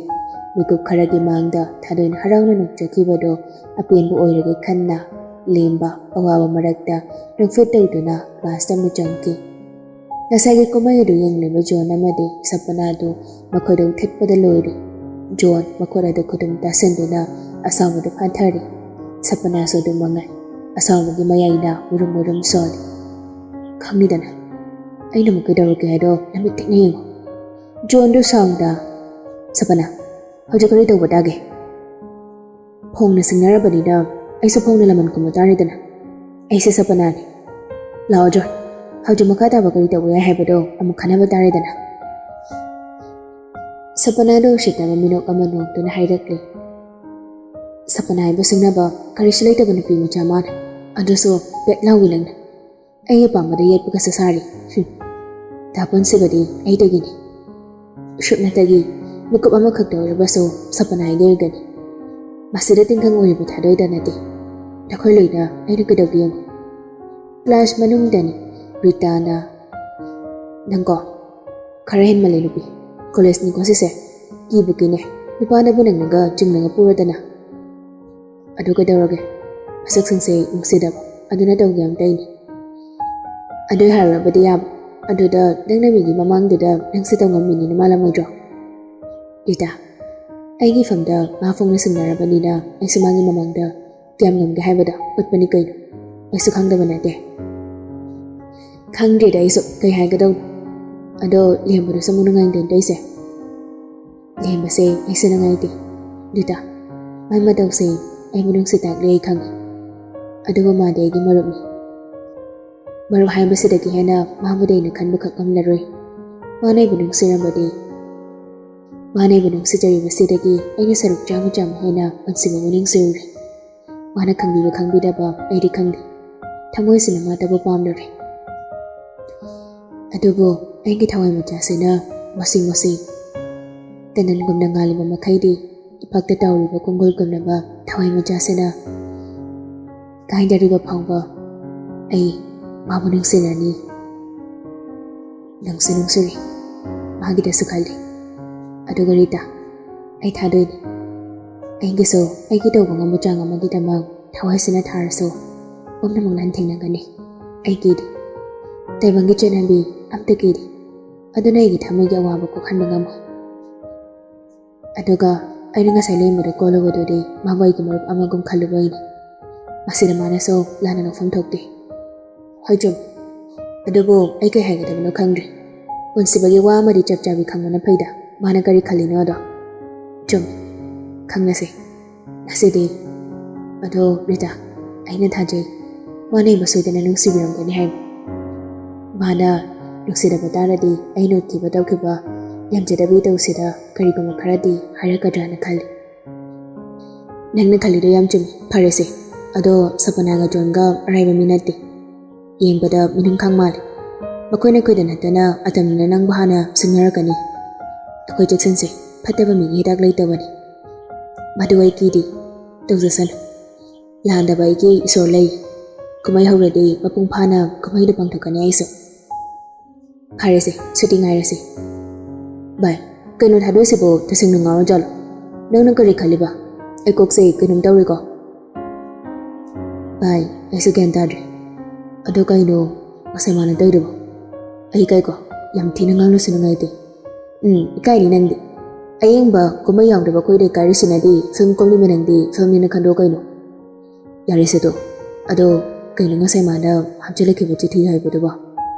ꯃꯤꯀꯨꯞ ꯈꯔꯒꯤ ꯃꯥꯡꯗ ꯊꯥꯗꯣꯏꯅ ꯍꯔꯥꯎꯅ ꯅꯣꯛꯆꯈꯤꯕꯗꯣ ꯑꯄꯦꯟꯕ ꯑꯣꯏꯔꯒꯦ ꯈꯟꯅ ꯂꯦꯝꯕ ꯑꯋꯥꯕ ꯃꯔꯛꯇ ꯅꯣꯛꯐꯦꯠ ꯇꯧꯗꯨꯅ ꯀ꯭ꯂꯥꯁꯇ ꯑꯃꯨꯛ ꯆꯪꯈꯤ꯫ ꯉꯁꯥꯏꯒꯤ ꯀꯨꯝꯍꯩ ꯑꯗꯨ ꯌꯦꯡꯂꯤꯕ ꯖꯣꯟ ꯑꯃꯗꯤ ꯁꯄꯅꯥꯗꯨ ꯃꯈꯣꯏꯗ ꯎꯊꯠꯄꯗ ꯂꯣꯏꯔꯦ꯫ ꯖꯣꯟ ꯃꯈꯨꯠ ꯑꯗꯨ ꯈꯨꯗꯨꯝ ꯇꯥꯁꯤꯟꯗꯨꯅ ꯑꯁꯥꯎꯕꯗꯨ ꯐꯥꯟꯊꯔꯤ꯫ ꯁꯄꯅꯥꯁꯨ ꯑꯗꯨꯝ ꯃꯉꯥꯏ꯫ ꯑꯁꯥꯎꯕꯒꯤ ꯃꯌꯥꯏꯅ ꯃꯨꯔꯨꯝ ꯃꯨꯔꯨꯝ ꯁꯣꯜꯂꯤ꯫ "ꯈꯪꯉꯤꯗꯅ, ꯑꯩꯅ ꯑꯃꯨꯛ ꯀꯩꯗꯧꯔꯒꯦ ꯍꯥꯏꯗꯣ ꯅꯃꯤꯠ ꯊꯦꯛꯅ ꯌꯦꯡꯉꯣ꯫" ꯖꯣꯟꯗꯨ ꯁꯥꯎꯅ, "ꯁꯄꯅꯥ, ꯍꯧꯖꯤꯛ ꯀꯔꯤ ꯇꯧꯕ ꯇꯥꯒꯦ? ꯐꯣꯡꯅ ꯁꯤꯡꯅꯔꯕꯅꯤꯅ ꯑꯩꯁꯨ ꯐꯣꯡꯅ ꯂꯃꯟ ꯈꯨꯝꯕ ꯇꯥꯔꯦꯗꯅ꯫ ꯑꯩꯁꯦ ꯁꯄꯅꯥꯅꯤ꯫ ꯂꯥꯛꯑꯣ ꯖꯣꯟ, ꯍꯧꯖꯤꯛ ꯃꯈꯥ ꯇꯥꯕ ꯀꯔꯤ ꯇꯧꯕ ꯌꯥꯏ ꯍꯥꯏꯕꯗꯣ ꯑꯃꯨꯛ ꯈꯟꯅꯕ ꯇꯥꯔꯦꯗꯅ꯫" ꯁꯄꯅꯥꯗꯣ ꯎꯁꯤꯠꯇꯕ ꯃꯤꯅꯣꯛ ꯑꯃ ꯅꯣꯛꯇꯨꯅ ꯍꯥꯏꯔꯛꯂꯦ꯫ "ꯁꯄꯅꯥ ꯍꯥꯏꯕ ꯁꯤꯡꯅꯕ ꯀꯔꯤꯁꯨ ꯂꯩꯇꯕ ꯅꯨꯄꯤ ꯃꯆꯥ ꯃꯥꯅ, ꯑꯗꯨꯁꯨ ꯄꯦꯠ ꯂꯥꯎꯒꯤ ꯅꯪꯅ꯫ ꯑꯩꯒꯤ ꯑꯄꯥꯝꯕꯗ ꯌꯦꯠꯄꯒꯁꯨ ꯁꯥꯔꯤ꯫ ꯍꯨꯝ꯫ ꯗꯥ ꯄꯨꯟꯁꯤꯕꯗꯤ ꯑꯩꯗꯒꯤꯅꯤ꯫ ꯁꯨꯞꯅꯇꯒꯤ ꯃꯤꯀꯨꯞ ꯑꯃꯈꯛꯇ ꯑꯣꯏꯔꯕꯁꯨ ꯁꯄꯅꯥ ꯑꯩꯒꯤ ꯑꯣꯏꯒꯅꯤ꯫ ꯃꯁꯤꯗ ꯇꯤꯡꯈꯪ ꯑꯣꯏꯔꯤꯕ ꯊꯥꯗꯣꯏꯗ ꯅꯠꯇꯦ, ꯅꯈꯣꯏ ꯂꯣꯏꯅ ꯑꯩꯅ ꯀꯩꯗꯧꯒꯦ ꯌꯦꯡꯉꯨ꯫" ꯀ꯭ꯂꯥꯁ ꯃꯅꯨꯡꯗꯅꯤ꯫ ꯔꯤꯇꯥꯅ, "ꯅꯪꯀꯣ, ꯈꯔ ꯍꯦꯟꯃꯜꯂꯦ ꯅꯨꯄꯤ꯫ ꯀꯣꯂꯦꯖꯅꯤꯀꯣ ꯁꯤꯁꯦ꯫ ꯀꯤꯕꯨ ꯀꯤꯅꯦ꯫ ꯅꯨꯄꯥꯅꯕꯨ ꯅꯪꯅꯒ ꯆꯨꯝꯅꯒ ꯄꯨꯔꯗꯅ꯫ ꯑꯗꯨ ꯀꯩꯗꯧꯔꯒꯦ? ꯃꯁꯛꯁꯤꯡꯁꯦ ꯅꯨꯡꯁꯤꯗꯕ ꯑꯗꯨꯅ ꯇꯧꯒꯦ ꯑꯝꯇ ꯑꯩꯅꯤ꯫ ꯑꯗꯨ ꯍꯥꯏꯔꯨꯔꯕꯗꯤ ꯌꯥꯕ꯫ ꯑꯗꯨꯗ ꯅꯪꯅ ꯃꯤꯒꯤ ꯃꯃꯥꯡꯗꯨꯗ ꯅꯪꯁꯦ ꯇꯧꯉꯝꯃꯤꯅꯤꯅ ꯃꯥꯜꯂꯝꯃꯣꯏꯗ꯭ꯔꯣ?" "ꯔꯤꯇꯥ, ꯑꯩꯒꯤ ꯏꯐꯝꯗ ꯃꯥ ꯐꯣꯡꯅ ꯁꯤꯡꯅꯔꯕꯅꯤꯅ ꯑꯩꯁꯨ ꯃꯥꯒꯤ ꯃꯃꯥꯡꯗ ꯀꯌꯥꯝ ꯉꯝꯒꯦ ꯍꯥꯏꯕꯗꯣ ꯎꯠꯄꯅꯤ ꯀꯩꯅꯣ꯫ ꯑꯩꯁꯨ ꯈꯪꯗꯕ ꯅꯠꯇꯦ꯫" "ꯈꯪꯗ꯭ꯔꯦꯗ ꯑꯩꯁꯨ ꯀꯩ ꯍꯥꯏꯒꯗꯧꯅꯣ꯫ ꯑꯗꯣ ꯂꯦꯝꯕꯗꯨꯁꯨ ꯑꯃꯨꯛ ꯅꯨꯡꯉꯥꯏꯇꯦ ꯇꯧꯏꯁꯦ꯫" "ꯂꯦꯝꯕꯁꯦ ꯑꯩꯁꯨ ꯅꯨꯡꯉꯥꯏꯇꯦ꯫ ꯔꯤꯇꯥ, ꯃꯥꯏ ꯃꯇꯧꯁꯦ ꯑꯩꯕꯨ ꯅꯨꯡꯁꯤ ꯇꯥꯛꯂꯦ ꯑꯩ ꯈꯪꯉꯤ꯫ ꯑꯗꯨꯕꯨ ꯃꯥꯗꯤ ꯑꯩꯒꯤ ꯃꯔꯨꯞꯅꯤ꯫ ꯃꯔꯨꯞ ꯍꯥꯏꯕꯁꯤꯗꯒꯤ ꯍꯦꯟꯅ ꯃꯥꯕꯨꯗꯤ ꯑꯩꯅ ꯈꯟꯕꯈꯛ ꯉꯝꯂꯔꯣꯏ꯫ ꯃꯥꯅ ꯑꯩꯕꯨ ꯅꯨꯡꯁꯤꯔꯝꯕꯗꯤ, ꯃꯥꯅ ꯑꯩꯕꯨ ꯅꯨꯡꯁꯤꯖꯔꯤꯕꯁꯤꯗꯒꯤ ꯑꯩꯅ ꯁꯔꯨꯛ ꯆꯥꯝꯃ ꯆꯥꯝꯃ ꯍꯦꯟꯅ ꯄꯨꯟꯁꯤꯕꯕꯨ ꯅꯨꯡꯁꯤꯔꯨꯔꯦ꯫ ꯃꯥꯅ ꯈꯪꯕꯤꯕ ꯈꯪꯕꯤꯗꯕ ꯑꯩꯗꯤ ꯈꯪꯗꯦ꯫ ꯊꯃꯣꯏꯁꯤꯅ ꯃꯥꯇꯕꯨ ꯄꯥꯝꯂꯨꯔꯦ꯫ ꯑꯗꯨꯕꯨ ꯑꯩꯒꯤ ꯊꯋꯥꯏ ꯃꯆꯥꯁꯤꯅ ꯃꯁꯤ ꯃꯁꯤ ꯇꯅꯟꯒꯨꯝꯅ ꯉꯥꯜꯂꯤꯕ ꯃꯈꯩꯗꯤ, ꯏꯄꯥꯛꯇ ꯇꯥꯎꯔꯤꯕ ꯀꯣꯡꯒꯣꯜꯒꯨꯝꯂꯕ ꯊꯋꯥꯏ ꯃꯆꯥꯁꯤꯅ ꯀꯥꯏꯗꯔꯤꯕ ꯐꯥꯎꯕ ꯑꯩ ꯃꯥꯕꯨ ꯅꯨꯡꯁꯤꯔꯅꯤ, ꯅꯨꯡꯁꯨ ꯅꯨꯡꯁꯤꯔꯤ, ꯃꯥꯒꯤꯗꯁꯨ ꯈꯜꯂꯤ꯫ ꯑꯗꯨꯒ ꯔꯤꯇꯥ, ꯑꯩ ꯊꯥꯗꯣꯏꯅꯤ꯫ ꯑꯩꯒꯤꯁꯨ ꯑꯩꯒꯤ ꯇꯧꯕ ꯉꯝꯕ ꯆꯥꯡ ꯑꯃꯒꯤꯗꯃꯛ ꯊꯋꯥꯏꯁꯤꯅ ꯊꯥꯔꯁꯨ ꯄꯨꯝꯅꯃꯛ ꯂꯥꯟꯊꯦꯡꯅꯒꯅꯤ꯫ ꯑꯩ ꯀꯤꯗꯦ꯫ ꯇꯥꯏꯕꯪꯒꯤ ꯆꯠꯅꯕꯤ ꯑꯝꯇ ꯀꯤꯗꯦ꯫ ꯑꯗꯨꯅ ꯑꯩꯒꯤ ꯊꯃꯣꯏꯒꯤ ꯑꯋꯥꯕ ꯀꯣꯛꯍꯟꯕ ꯉꯝꯃꯣꯏ꯫" ꯑꯗꯨꯒ ꯑꯩꯅ ꯉꯁꯥꯏ ꯂꯦꯝꯕꯗ ꯀꯣꯜꯂꯨꯕꯗꯨꯗꯤ ꯃꯥꯕꯨ ꯑꯩꯒꯤ ꯃꯔꯨꯞ ꯑꯃꯒꯨꯝ ꯈꯜꯂꯨꯕꯩꯅꯤ꯫ ꯃꯁꯤꯗ ꯃꯥꯅꯁꯨ ꯂꯥꯟꯅ ꯂꯧꯐꯝ ꯊꯣꯛꯇꯦ꯫ ꯍꯣꯏ, ꯆꯨꯝ꯫ ꯑꯗꯨꯕꯨ ꯑꯩ ꯀꯩ ꯍꯥꯏꯒꯗꯕꯅꯣ ꯈꯪꯗ꯭ꯔꯦ꯫ ꯄꯨꯟꯁꯤꯕꯒꯤ ꯋꯥ ꯑꯃꯗꯤ ꯆꯞ ꯆꯥꯕꯤ ꯈꯪꯕꯅ ꯐꯩꯗ, ꯃꯥꯅ ꯀꯔꯤ ꯈꯜꯂꯤꯅꯣꯗꯣ꯫ ꯆꯨꯝ, ꯈꯪꯅꯁꯦ ꯉꯁꯤꯗꯤ꯫ ꯑꯗꯣ ꯔꯤꯇꯥ, ꯑꯩꯅ ꯊꯥꯖꯩ ꯃꯥꯅ ꯑꯩꯕꯨ ꯁꯣꯏꯗꯅ ꯅꯨꯡꯁꯤꯕꯤꯔꯝꯒꯅꯤ ꯍꯥꯏꯕ꯫ ꯃꯥꯅ ꯅꯨꯡꯁꯤꯗꯕ ꯇꯥꯔꯗꯤ ꯑꯩꯅ ꯎꯠꯈꯤꯕ ꯇꯧꯈꯤꯕ ꯌꯥꯝꯖꯗꯕꯤ ꯇꯧꯁꯤꯗ ꯀꯔꯤꯒꯨꯝꯕ ꯈꯔꯗꯤ ꯍꯥꯏꯔꯛꯀꯗ꯭ꯔꯥꯅ ꯈꯜꯂꯤ꯫ ꯅꯪꯅ ꯈꯜꯂꯤꯗꯣ ꯌꯥꯝ ꯆꯨꯝꯃꯤ꯫ ꯐꯔꯦꯁꯦ, ꯑꯗꯣ ꯁꯄꯅꯥꯒ ꯖꯣꯟꯒ ꯑꯔꯥꯏꯕ ꯃꯤ ꯅꯠꯇꯦ꯫ ꯌꯦꯡꯕꯗ ꯃꯤꯅꯨꯡꯈꯥꯡ ꯃꯥꯜꯂꯤ꯫ ꯃꯈꯣꯏꯅ ꯑꯩꯈꯣꯏꯗ ꯅꯠꯇꯅ ꯑꯇꯝꯅꯅ ꯅꯪꯕꯨ ꯍꯥꯟꯅ ꯁꯤꯡꯅꯔꯛꯀꯅꯤ꯫ ꯑꯩꯈꯣꯏ ꯆꯦꯛꯁꯤꯟꯁꯦ, ꯐꯠꯇꯕ ꯃꯤꯒꯤ ꯍꯤꯗꯥꯛ ꯂꯩꯇꯕꯅꯤ꯫ ꯃꯗꯨ ꯑꯩ ꯀꯤꯗꯦ꯫ ꯇꯧꯖꯁꯅꯨ꯫ ꯂꯥꯟꯗꯕ ꯑꯩꯒꯤ ꯏꯁꯣꯔ ꯂꯩ꯫ ꯀꯨꯝꯍꯩ ꯍꯧꯔꯗꯤ ꯃꯄꯨꯡ ꯐꯥꯅ ꯀꯨꯝꯍꯩꯗ ꯄꯥꯡꯊꯣꯛꯀꯅꯤ ꯑꯩꯁꯨ꯫ ꯐꯔꯦꯁꯦ, ꯁꯨꯇꯤ ꯉꯥꯏꯔꯁꯤ꯫ ꯚꯥꯏ, ꯀꯩꯅꯣ ꯊꯥꯗꯣꯏꯁꯤꯕꯣ? ꯇꯁꯦꯡꯅ ꯉꯥꯎꯔꯖꯥꯠꯂꯣ? ꯅꯪꯅ ꯀꯔꯤ ꯈꯜꯂꯤꯕ? ꯑꯩ ꯀꯣꯛꯁꯦ ꯀꯩꯅꯣꯝ ꯇꯧꯔꯦꯀꯣ꯫ ꯚꯥꯏ, ꯑꯩꯁꯨ ꯒ꯭ꯌꯥꯟ ꯇꯥꯗ꯭ꯔꯦ꯫ ꯑꯗꯣ ꯀꯩꯅꯣ ꯉꯁꯥꯏ ꯃꯥꯅ ꯇꯧꯔꯤꯗꯨꯕꯣ? ꯑꯩ ꯀꯩꯀꯣ ꯌꯥꯝ ꯊꯤꯅ ꯉꯥꯡꯅꯁꯨ ꯅꯨꯡꯉꯥꯏꯇꯦ꯫ ꯎꯝ, ꯏꯀꯥꯏꯅꯤ ꯅꯪꯗꯤ꯫ ꯑꯌꯦꯡꯕ ꯀꯨꯝꯍꯩ ꯌꯥꯎꯗꯕ ꯑꯩꯈꯣꯏ ꯂꯩꯀꯥꯏꯔꯤꯁꯤꯅꯗꯤ ꯐꯤꯂꯝ ꯀꯨꯝꯂꯤꯕ ꯅꯪꯗꯤ ꯐꯤꯂꯝꯅꯤꯅ ꯈꯟꯗꯣꯛ ꯀꯩꯅꯣ꯫ ꯌꯥꯔꯦꯁꯦ ꯑꯗꯣ꯫ ꯑꯗꯣ ꯀꯩꯅꯣ ꯉꯁꯥꯏ ꯃꯥꯅ ꯍꯥꯞꯆꯤꯜꯂꯛꯈꯤꯕ ꯆꯤꯊꯤ ꯍꯥꯏꯕꯗꯨꯕꯣ?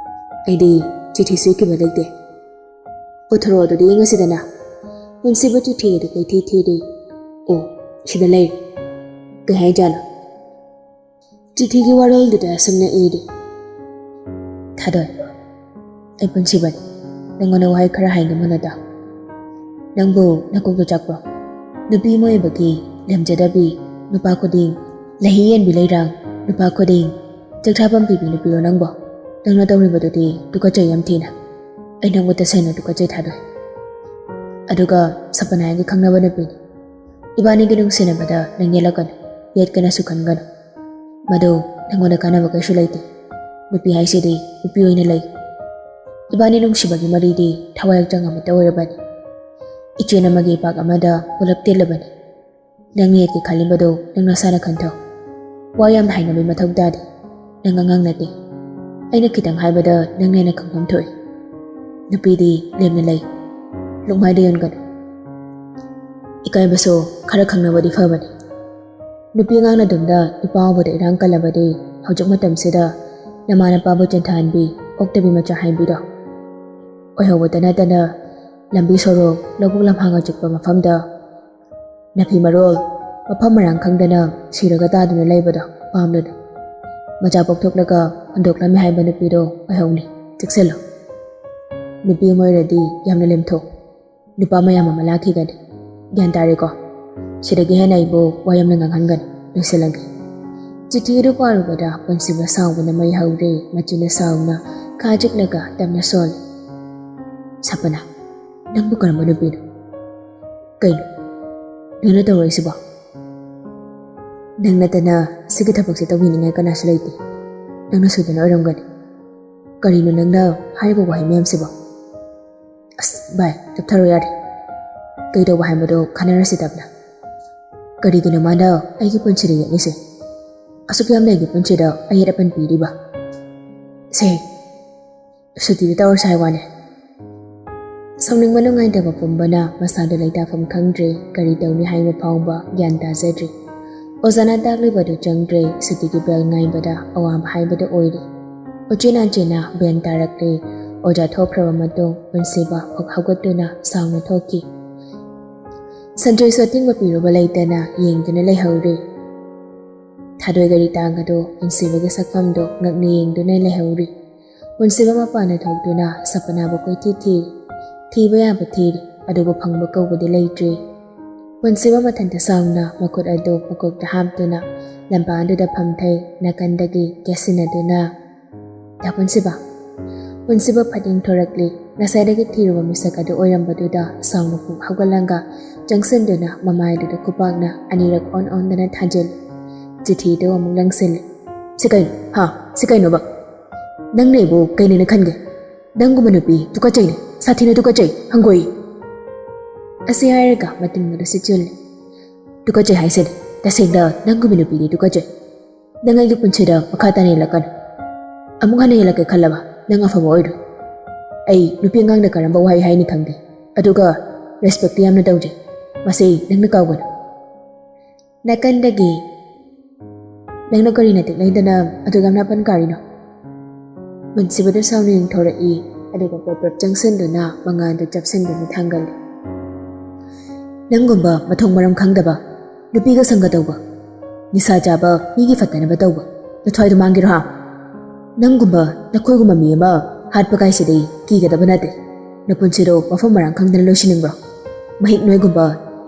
ꯑꯩꯗꯤ ꯆꯤꯊꯤ ꯁꯣꯏꯈꯤꯕ ꯂꯩꯇꯦ꯫ ꯄꯨꯊꯣꯔꯛꯑꯣ ꯑꯗꯨꯗꯤ ꯌꯦꯡꯉꯁꯤꯗꯅ꯫ ꯄꯨꯟꯁꯤꯕꯨ ꯆꯤꯊꯤ ꯑꯗꯨ ꯀꯩꯊꯤ ꯊꯤꯔꯤ꯫ ꯑꯣ, ꯁꯤꯗ ꯂꯩꯔꯦ꯫ ꯀꯩ ꯍꯥꯏꯖꯥꯠꯅꯣ? ꯆꯤꯊꯤꯒꯤ ꯋꯥꯔꯣꯜꯗꯨꯗ ꯑꯁꯨꯝꯅ ꯏꯔꯤ꯫ ꯊꯥꯗꯣꯏ, ꯑꯩ ꯄꯨꯟꯁꯤꯕꯅꯤ꯫ ꯅꯪꯉꯣꯟꯗ ꯋꯥꯍꯩ ꯈꯔ ꯍꯥꯏꯅꯤꯡꯕꯅ ꯇꯥꯎ꯫ ꯅꯪꯕꯨ ꯅꯀꯣꯛꯇ ꯆꯥꯛꯄ꯭ꯔꯣ? ꯅꯨꯄꯤ ꯑꯃ ꯑꯣꯏꯕꯒꯤ ꯂꯦꯝꯖꯗꯕꯤ, ꯅꯨꯄꯥ ꯈꯨꯗꯤꯡ ꯂꯩꯍꯤ ꯌꯦꯟꯕꯤ ꯂꯩꯔꯥꯡ, ꯅꯨꯄꯥ ꯈꯨꯗꯤꯡ ꯆꯥꯛꯊꯥꯐꯝ ꯄꯤꯕꯤ ꯅꯨꯄꯤꯔꯣ ꯅꯪꯕꯣ? ꯅꯪꯅ ꯇꯧꯔꯤꯕꯗꯨꯗꯤ ꯇꯨꯀꯠꯆꯩ ꯌꯥꯝ ꯊꯤꯅ꯫ ꯑꯩ ꯅꯪꯕꯨ ꯇꯁꯦꯡꯅ ꯇꯨꯀꯠꯆꯩ ꯊꯥꯗꯣꯏ꯫ ꯑꯗꯨꯒ ꯁꯄꯅꯥꯒꯤ ꯈꯪꯅꯕ ꯅꯨꯄꯤꯅꯤ꯫ ꯏꯕꯥꯅꯤꯒꯤ ꯅꯨꯡꯁꯤꯅꯕꯗ ꯅꯪ ꯌꯦꯠꯂꯛꯀꯅꯨ, ꯌꯦꯠꯀꯅꯁꯨ ꯈꯟꯒꯅꯨ꯫ ꯃꯗꯨ ꯅꯪꯉꯣꯟꯗ ꯀꯥꯟꯅꯕ ꯀꯩꯁꯨ ꯂꯩꯇꯦ꯫ ꯅꯨꯄꯤ ꯍꯥꯏꯁꯤꯗꯤ ꯅꯨꯄꯤ ꯑꯣꯏꯅ ꯂꯩ꯫ ꯏꯕꯥꯅꯤ ꯅꯨꯡꯁꯤꯕꯒꯤ ꯃꯔꯤꯗꯤ ꯊꯋꯥꯏ ꯍꯛꯆꯥꯡ ꯑꯃꯠꯇ ꯑꯣꯏꯔꯕꯅꯤ꯫ ꯏꯆꯦꯟ ꯑꯃꯒꯤ ꯏꯄꯥꯛ ꯑꯃꯗ ꯄꯨꯂꯞ ꯇꯤꯜꯂꯕꯅꯤ꯫ ꯅꯪ ꯌꯦꯠꯀꯦ ꯈꯜꯂꯤꯕꯗꯣ ꯅꯪ ꯅꯁꯥꯅ ꯈꯟꯊꯧ꯫ ꯋꯥ ꯌꯥꯝꯅ ꯍꯥꯏꯅꯕꯒꯤ ꯃꯊꯧ ꯇꯥꯗꯦ꯫ ꯅꯪ ꯑꯉꯥꯡ ꯅꯠꯇꯦ꯫ ꯑꯩꯅ ꯈꯤꯇꯪ ꯍꯥꯏꯕꯗ ꯅꯪꯅ ꯍꯦꯟꯅ ꯈꯪꯐꯝ ꯊꯣꯛꯏ꯫ ꯅꯨꯄꯤꯗꯤ ꯂꯦꯝꯅ ꯂꯩ꯫ ꯂꯨꯡꯃꯥꯏꯗ ꯌꯣꯟꯒꯅꯨ꯫ ꯏꯀꯥꯏꯕꯁꯨ ꯈꯔ ꯈꯪꯅꯕꯗꯤ ꯐꯕꯅꯤ꯫ ꯅꯨꯄꯤ ꯑꯉꯥꯡꯅ ꯑꯗꯨꯝꯗ ꯅꯨꯄꯥ ꯎꯕꯗ ꯏꯔꯥꯡ ꯀꯜꯂꯕꯗꯤ ꯍꯧꯖꯤꯛ ꯃꯇꯝꯁꯤꯗ ꯅꯃꯥ ꯅꯄꯥꯕꯨ ꯆꯦꯟꯊꯍꯟꯕꯤ, ꯑꯣꯛꯇꯕꯤ ꯃꯆꯥ ꯍꯥꯏꯕꯤꯗꯣ ꯑꯣꯏꯍꯧꯕꯇ ꯅꯠꯇꯅ ꯂꯝꯕꯤ ꯁꯣꯔꯣꯛ, ꯂꯧꯕꯨꯛ ꯂꯝꯍꯥꯡ ꯑꯆꯤꯛꯄ ꯃꯐꯝꯗ ꯅꯥꯐꯤ ꯃꯔꯣꯜ, ꯃꯐꯝ ꯃꯔꯥꯡ ꯈꯪꯗꯅ ꯁꯤꯔꯒ ꯇꯥꯗꯨꯅ ꯂꯩꯕꯗꯣ ꯄꯥꯝꯂꯨꯅꯨ꯫ ꯃꯆꯥ ꯄꯣꯛꯊꯣꯛꯂꯒ ꯍꯨꯟꯗꯣꯛꯂꯝꯃꯤ ꯍꯥꯏꯕ ꯅꯨꯄꯤꯗꯣ ꯑꯣꯏꯍꯧꯅꯤ꯫ ꯆꯦꯛꯁꯤꯜꯂꯨ꯫ ꯅꯨꯄꯤ ꯑꯃ ꯑꯣꯏꯔꯗꯤ ꯌꯥꯝꯅ ꯂꯦꯝꯊꯣꯛ꯫ ꯅꯨꯄꯥ ꯃꯌꯥꯝ ꯑꯃ ꯂꯥꯛꯈꯤꯒꯅꯤ꯫ ꯒ꯭ꯌꯥꯟ ꯇꯥꯔꯦꯀꯣ? ꯁꯤꯗꯒꯤ ꯍꯦꯟꯅ ꯑꯩꯕꯨ ꯋꯥ ꯌꯥꯝꯅ ꯉꯥꯡꯍꯟꯒꯅꯨ꯫ ꯂꯣꯏꯁꯤꯜꯂꯒꯦ꯫ ꯆꯤꯊꯤ ꯑꯗꯨ ꯄꯥꯔꯨꯕꯗ ꯄꯨꯟꯁꯤꯕ ꯁꯥꯎꯕꯅ ꯃꯩ ꯍꯧꯔꯦ꯫ ꯃꯆꯤꯟꯅ ꯁꯥꯎꯅ ꯈꯥ ꯆꯤꯛꯂꯒ ꯇꯞꯅ ꯁꯣꯜꯂꯤ꯫ "ꯁꯄꯅꯥ, ꯅꯪꯕꯨ ꯀꯔꯝꯕ ꯅꯨꯄꯤꯅꯣ? ꯀꯩꯅꯣ ꯅꯪꯅ ꯇꯧꯔꯛꯏꯁꯤꯕꯣ? ꯅꯪ ꯅꯠꯇꯅ ꯁꯤꯒꯤ ꯊꯕꯛꯁꯦ ꯇꯧꯕꯤꯅꯤꯡꯉꯥꯏ ꯀꯅꯥꯁꯨ ꯂꯩꯇꯦ꯫ ꯅꯪꯅ ꯁꯣꯏꯗꯅ ꯑꯣꯏꯔꯝꯒꯅꯤ꯫ ꯀꯔꯤꯅꯣ ꯅꯪꯅ ꯍꯥꯏꯔꯤꯕ ꯋꯥꯍꯩ ꯃꯌꯥꯝꯁꯤꯕꯣ?" "ꯑꯁ ꯚꯥꯏ, ꯇꯞꯊꯔꯣ ꯌꯥꯔꯦ꯫ ꯀꯩꯗꯧꯕ ꯍꯥꯏꯕꯗꯣ ꯈꯟꯅꯔꯁꯤ ꯇꯞꯅ꯫ ꯀꯔꯤꯒꯤꯅꯣ ꯃꯥꯅ ꯑꯩꯒꯤ ꯄꯨꯟꯁꯤꯗ ꯌꯦꯠꯂꯤꯁꯦ? ꯑꯁꯨꯛ ꯌꯥꯝꯅ ꯑꯩꯒꯤ ꯄꯨꯟꯁꯤꯗ ꯑꯌꯦꯠ ꯑꯄꯟ ꯄꯤꯔꯤꯕ? ꯁꯦ, ꯁꯨꯇꯤꯗ ꯇꯧꯔꯁꯦ ꯍꯥꯏ ꯋꯥꯅꯦ꯫" ꯁꯥꯎꯅꯤꯡꯕ ꯅꯨꯡꯉꯥꯏꯇꯕ ꯄꯨꯝꯕꯅ ꯃꯁꯥꯗ ꯂꯩꯇꯥꯐꯝ ꯈꯪꯗ꯭ꯔꯦ꯫ ꯀꯔꯤ ꯇꯧꯅꯤ ꯍꯥꯏꯕ ꯐꯥꯎꯕ ꯒ꯭ꯌꯥꯟ ꯇꯥꯖꯗ꯭ꯔꯦ꯫ ꯑꯣꯖꯥꯅ ꯇꯥꯛꯂꯤꯕꯗꯨ ꯆꯪꯗ꯭ꯔꯦ꯫ ꯁꯨꯇꯤꯒꯤ ꯕꯦꯜ ꯉꯥꯏꯕꯗ ꯑꯋꯥꯕ ꯍꯥꯏꯕꯗꯨ ꯑꯣꯏꯔꯦ꯫ ꯎꯆꯤꯟ ꯅꯥꯆꯤꯟꯅ ꯕꯦꯟ ꯇꯥꯔꯛꯂꯦ꯫ ꯑꯣꯖꯥ ꯊꯣꯛꯈ꯭ꯔꯕ ꯃꯇꯨꯡ ꯄꯨꯟꯁꯤꯕ ꯍꯧꯒꯠꯇꯨꯅ ꯁꯥꯎꯅ ꯊꯣꯛꯈꯤ꯫ ꯁꯟꯖꯣꯏꯁꯨ ꯑꯊꯤꯡꯕ ꯄꯤꯔꯨꯕ ꯂꯩꯇꯅ ꯌꯦꯡꯗꯨꯅ ꯂꯩꯍꯧꯔꯦ꯫ ꯊꯥꯗꯣꯏ ꯒꯥꯔꯤ ꯇꯥꯡ ꯑꯗꯨ ꯄꯨꯟꯁꯤꯕꯒꯤ ꯁꯛꯐꯝꯗꯨ ꯉꯛꯅ ꯌꯦꯡꯗꯨꯅ ꯂꯩꯍꯧꯔꯤ꯫ ꯄꯨꯟꯁꯤꯕ ꯃꯄꯥꯟꯗ ꯊꯣꯛꯇꯨꯅ ꯁꯄꯅꯥꯕꯨ ꯀꯣꯏꯊꯤ ꯊꯤꯔꯤ꯫ ꯊꯤꯕ ꯌꯥꯕ ꯊꯤꯔꯤ, ꯑꯗꯨꯕꯨ ꯐꯪꯕ ꯀꯧꯕꯗꯤ ꯂꯩꯇ꯭ꯔꯦ꯫ ꯄꯨꯟꯁꯤꯕ ꯃꯊꯟꯇ ꯁꯥꯎꯅ ꯃꯈꯨꯠ ꯑꯗꯨ ꯃꯀꯣꯛꯇ ꯍꯥꯞꯇꯨꯅ ꯂꯝꯄꯥꯛ ꯑꯗꯨꯗ ꯐꯝꯊꯩ꯫ ꯅꯥꯀꯟꯗꯒꯤ ꯀꯦꯁꯤꯟꯅꯗꯨꯅ, "ꯗꯥ ꯄꯨꯟꯁꯤꯕ!" ꯄꯨꯟꯁꯤꯕ ꯐꯠ ꯏꯪꯊꯣꯔꯛꯂꯤ꯫ ꯉꯁꯥꯏꯗꯒꯤ ꯊꯤꯔꯨꯕ ꯃꯤꯁꯛ ꯑꯗꯨ ꯑꯣꯏꯔꯝꯕꯗꯨꯗ ꯁꯥꯎꯅ ꯄꯨꯡ ꯍꯧꯒꯠꯂꯒ ꯆꯪꯁꯤꯟꯗꯨꯅ ꯃꯃꯥꯏꯗꯨꯗ ꯈꯨꯄꯥꯛꯅ ꯑꯅꯤꯔꯛ ꯑꯣꯟ ꯑꯣꯟꯗꯅ ꯊꯥꯖꯤꯜꯂꯤ꯫ ꯆꯤꯊꯤꯗꯨ ꯑꯃꯨꯛ ꯂꯪꯁꯤꯜꯂꯤ꯫ "ꯁꯤ ꯀꯩꯅꯣ? ꯍꯥ? ꯁꯤ ꯀꯩꯅꯣꯕ? ꯅꯪꯅ ꯑꯩꯕꯨ ꯀꯩꯅꯦꯅ ꯈꯟꯒꯦ? ꯅꯪꯒꯨꯝꯕ ꯅꯨꯄꯤ ꯇꯨꯀꯠꯆꯩꯅꯦ, ꯁꯥꯊꯤꯅ ꯇꯨꯀꯠꯆꯩ, ꯍꯪꯒꯣꯏ!" ꯑꯁꯤ ꯍꯥꯏꯔꯒ ꯃꯇꯤꯟ ꯃꯔꯨ ꯁꯤꯠꯆꯤꯜꯂꯤ꯫ "ꯇꯨꯀꯠꯆꯩ ꯍꯥꯏꯁꯤꯅꯤ, ꯇꯁꯦꯡꯅ ꯅꯪꯒꯨꯝꯕ ꯅꯨꯄꯤꯗꯤ ꯇꯨꯀꯠꯆꯩ꯫ ꯅꯪ ꯑꯩꯒꯤ ꯄꯨꯟꯁꯤꯗ ꯃꯈꯥ ꯇꯥꯅ ꯍꯦꯜꯂꯛꯀꯅꯨ꯫ ꯑꯃꯨꯛ ꯍꯟꯅ ꯍꯦꯜꯂꯛꯀꯦ ꯈꯜꯂꯕ ꯅꯪ ꯑꯐꯕ ꯑꯣꯏꯔꯣꯏ꯫ ꯑꯩ ꯅꯨꯄꯤ ꯑꯉꯥꯡꯗ ꯀꯔꯝꯕ ꯋꯥꯍꯩ ꯍꯥꯏꯅꯤ ꯈꯪꯗꯦ, ꯑꯗꯨꯒ ꯔꯦꯁꯄꯦꯛꯇꯤ ꯌꯥꯝꯅ ꯇꯧꯖꯩ꯫ ꯃꯁꯤ ꯅꯪꯅ ꯀꯥꯎꯒꯅꯨ꯫ ꯅꯥꯀꯟꯗꯒꯤ, "ꯅꯪꯅ ꯀꯔꯤ ꯅꯇꯤꯛ ꯂꯩꯗꯅ ꯑꯗꯨꯛ ꯌꯥꯝꯅ ꯑꯄꯟ ꯀꯥꯔꯤꯅꯣ?" ꯄꯨꯟꯁꯤꯕꯗ ꯁꯥꯎꯅ ꯌꯦꯡꯊꯣꯔꯛꯏ, ꯑꯗꯨꯒ ꯄ꯭ꯔꯞ ꯄ꯭ꯔꯞ ꯆꯪꯁꯤꯟꯗꯨꯅ ꯃꯉꯥꯜꯗꯨ ꯆꯞꯁꯤꯟꯗꯨꯅ ꯊꯥꯡꯒꯜꯂꯤ꯫ "ꯅꯪꯒꯨꯝꯕ ꯃꯊꯣꯡ ꯃꯔꯝ ꯈꯪꯗꯕ, ꯅꯨꯄꯤꯒ ꯁꯪꯒ ꯇꯧꯕ, ꯅꯤꯁꯥ ꯆꯥꯕ, ꯃꯤꯒꯤ ꯐꯠꯇꯅꯕ ꯇꯧꯕ, ꯅꯊ꯭ꯋꯥꯏꯗꯣ ꯃꯥꯡꯒꯦꯔꯣ ꯍꯥ? ꯅꯪꯒꯨꯝꯕ, ꯅꯈꯣꯏꯒꯨꯝꯕ ꯃꯤ ꯑꯃ ꯍꯥꯠꯄ ꯀꯥꯏꯁꯤꯗꯤ ꯀꯤꯒꯗꯕ ꯅꯠꯇꯦ꯫ ꯅꯄꯨꯟꯁꯤꯗꯣ ꯃꯐꯝ ꯃꯔꯥꯡ ꯈꯪꯗꯅ ꯂꯣꯏꯁꯤꯟꯅꯤꯡꯕ꯭ꯔꯣ? ꯃꯍꯤꯛ ꯅꯣꯏꯒꯨꯝꯕ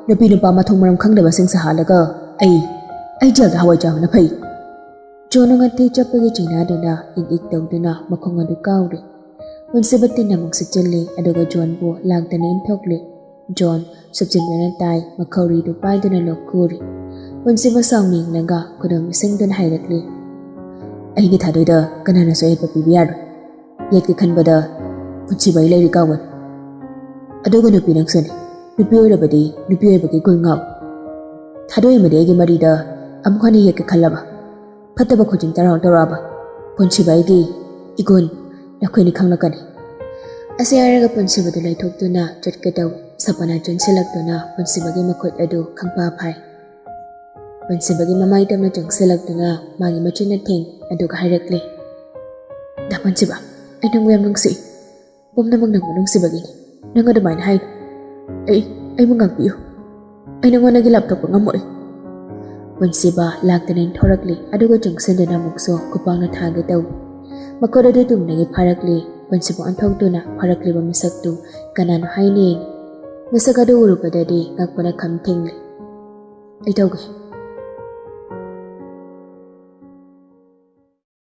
ꯅꯨꯄꯤ ꯅꯨꯄꯥ ꯃꯊꯣꯡ ꯃꯔꯝ ꯈꯪꯗꯕꯁꯤꯡ ꯁꯥꯍꯜꯂꯒ ꯑꯩ, ꯑꯩ ꯖꯦꯜꯗ ꯍꯋꯥꯏ ꯆꯥꯕꯅ ꯐꯩ꯫" ꯖꯣꯟ ꯉꯟꯇꯤ ꯆꯞꯄꯒꯤ ꯆꯩꯅꯥꯗꯨꯅ ꯏꯛ ꯏꯛ ꯇꯧꯗꯨꯅ ꯃꯈꯣꯡ ꯑꯗꯨ ꯀꯥꯎꯔꯦ꯫ ꯄꯨꯟꯁꯤꯕ ꯇꯤꯟ ꯑꯃꯨꯛ ꯁꯤꯠꯆꯤꯜꯂꯤ, ꯑꯗꯨꯒ ꯖꯣꯟꯕꯨ ꯂꯥꯛꯇꯅ ꯏꯟꯊꯣꯛꯂꯤ꯫ ꯖꯣꯟ ꯁꯨꯞꯆꯤꯟꯗꯨꯅ ꯇꯥꯏ, ꯃꯈꯧꯔꯤꯗꯨ ꯄꯥꯏꯗꯨꯅ ꯂꯣꯛ ꯈꯨꯔꯤ꯫ ꯄꯨꯟꯁꯤꯕ ꯁꯥꯎꯅꯤꯡꯂꯒ ꯈꯨꯗꯣꯝ ꯁꯤꯡꯗꯨꯅ ꯍꯥꯏꯔꯛꯂꯤ, "ꯑꯩꯒꯤ ꯊꯥꯗꯣꯏꯗ ꯀꯅꯥꯅꯁꯨ ꯑꯌꯦꯠꯄ ꯄꯤꯕ ꯌꯥꯔꯣꯏ꯫ ꯌꯦꯠꯀꯦ ꯈꯟꯕꯗ ꯄꯨꯟꯁꯤꯕ ꯑꯩ ꯂꯩꯔꯤ ꯀꯥꯎꯒꯅꯤ꯫ ꯑꯗꯨꯒ ꯅꯨꯄꯤ ꯅꯪꯁꯨꯅꯤ꯫ ꯅꯨꯄꯤ ꯑꯣꯏꯔꯕꯗꯤ ꯅꯨꯄꯤ ꯑꯣꯏꯕꯒꯤ ꯒꯨꯜ ꯉꯥꯎ꯫ ꯊꯥꯗꯣꯏ ꯑꯃꯗꯤ ꯑꯩꯒꯤ ꯃꯔꯤꯗ ꯑꯃꯨꯛ ꯍꯟꯅ ꯌꯦꯠꯀꯦ ꯈꯜꯂꯕ, ꯐꯠꯇꯕ ꯈꯨꯗꯤꯡ ꯇꯔꯥꯎ ꯇꯧꯔꯛꯑꯕ, ꯄꯨꯟꯁꯤꯕ ꯑꯩꯒꯤ ꯏꯒꯨꯟ ꯅꯈꯣꯏꯅꯤ ꯈꯪꯂꯛꯀꯅꯤ꯫" ꯑꯁꯤ ꯍꯥꯏꯔꯒ ꯄꯨꯟꯁꯤꯕꯗꯨ ꯂꯩꯊꯣꯛꯇꯨꯅ ꯆꯠꯀꯦ ꯇꯧꯏ꯫ ꯁꯄꯅꯥ ꯆꯨꯟꯁꯤꯜꯂꯛꯇꯨꯅ ꯄꯨꯟꯁꯤꯕꯒꯤ ꯃꯈꯨꯠ ꯑꯗꯨ ꯈꯪꯐꯥ ꯐꯥꯏ꯫ ꯄꯨꯟꯁꯤꯕꯒꯤ ꯃꯃꯥꯏ ꯇꯞꯅ ꯆꯪꯁꯤꯜꯂꯛꯇꯨꯅ ꯃꯥꯒꯤ ꯃꯆꯤꯟꯅ ꯊꯦꯡ, ꯑꯗꯨꯒ ꯍꯥꯏꯔꯛꯂꯦ, "ꯗꯥ ꯄꯨꯟꯁꯤꯕ, ꯑꯩ ꯅꯪꯕꯨ ꯌꯥꯝ ꯅꯨꯡꯁꯤ꯫ ꯄꯨꯝꯅꯃꯛ ꯅꯪꯕꯨ ꯅꯨꯡꯁꯤꯕꯒꯤꯅꯤ꯫ ꯅꯪ ꯑꯗꯨꯃꯥꯏꯅ ꯍꯥꯏꯅꯨ꯫ ꯑꯩ, ꯑꯩꯕꯨ ꯉꯥꯛꯄꯤꯌꯨ꯫ ꯑꯩ ꯅꯉꯣꯟꯗꯒꯤ ꯂꯥꯞꯊꯣꯛꯄ ꯉꯝꯃꯣꯏ꯫" ꯄꯨꯟꯁꯤꯕ ꯂꯥꯛꯇꯅ ꯏꯟꯊꯣꯔꯛꯂꯤ, ꯑꯗꯨꯒ ꯆꯪꯁꯤꯟꯗꯨꯅ ꯑꯃꯨꯛꯁꯨ ꯈꯨꯄꯥꯛꯅ ꯊꯥꯒꯦ ꯇꯧꯏ꯫ ꯃꯈꯨꯠ ꯑꯗꯨ ꯇꯨꯡꯗꯒꯤ ꯐꯥꯔꯛꯂꯤ꯫ ꯄꯨꯟꯁꯤꯕ ꯑꯣꯟꯊꯣꯛꯇꯨꯅ ꯐꯥꯔꯛꯂꯤꯕ ꯃꯤꯁꯛꯇꯨ ꯀꯅꯥꯅꯣ ꯍꯥꯏꯅ ꯌꯦꯡꯏ꯫ ꯃꯤꯁꯛ ꯑꯗꯨ ꯎꯔꯨꯕꯗꯗꯤ ꯉꯛꯄꯅ ꯈꯝ ꯊꯦꯡꯂꯤ꯫ "ꯑꯩ ꯇꯧꯒꯦ,